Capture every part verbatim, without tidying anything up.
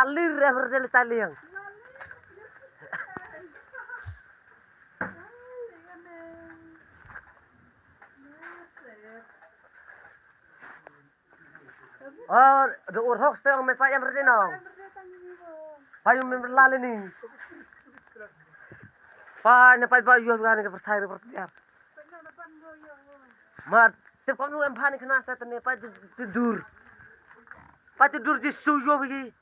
Alir ya berdeli taliang. Oh, do ur hok ste ong me pa yam rede nong. Pa yum me lale ni. Pa ne pa ba yo ga ne ke perthai ne pertiar. Ma tip kom nu em pa ne kena ste ne pa tu dur. Pa tu dur Jisu yo bigi.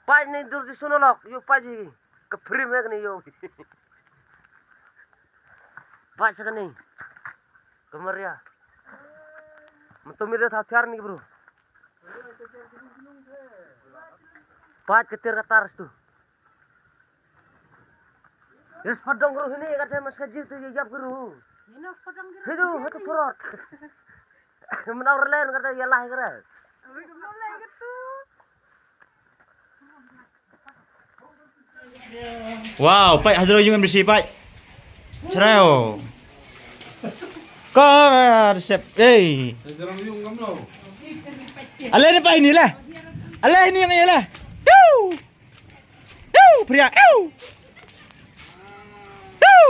Pa ne dur Jisu no lok yo pa bigi. Ke prim ne yo. Pa sa kani. Kamaria. Mentum ida tha tiar ni bro. Pat ketir katar tu. Yes padong ruh ini kata mas kaji tu ya yap guru. Hidu hatu turot. Menau relen kata ya lah kata. Wow, pai hadro yung M D C pai. Chrayo. Ka resep. Hey. Ale ni pai ni lah. Ale ni yang lah. Tiu. Tiu, pria. Tiu. Tiu.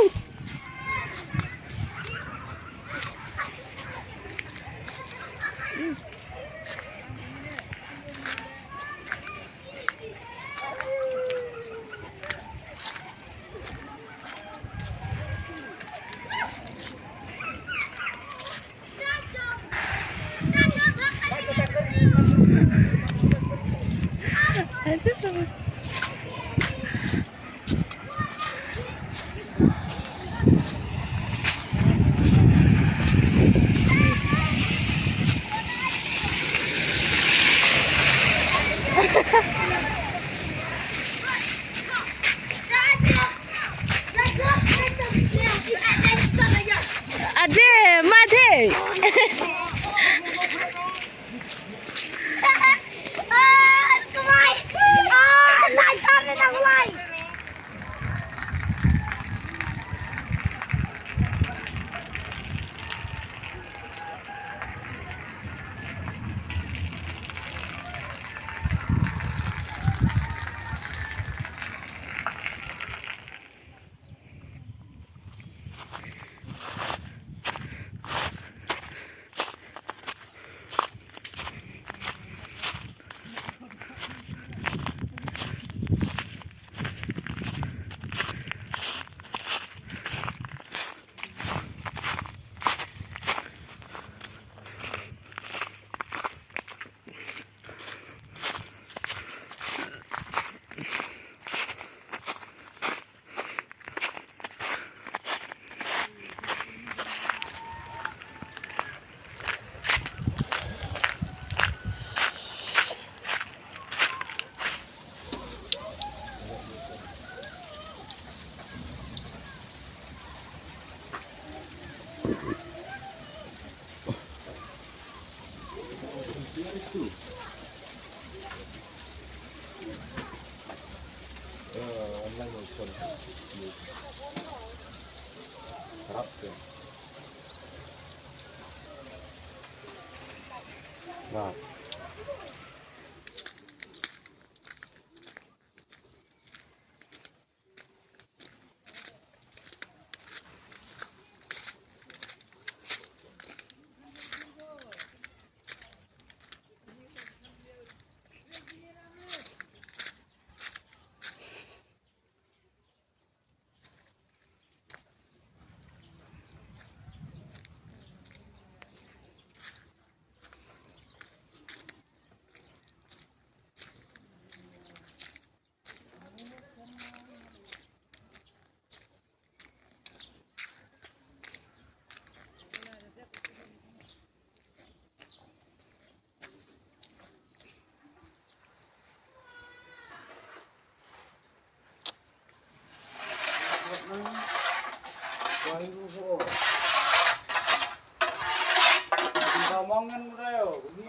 Ade, made.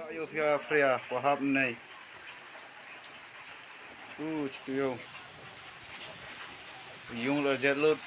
Ayo fia fria, wahap nei. Uh, chitu yo. Yung lo jet lut.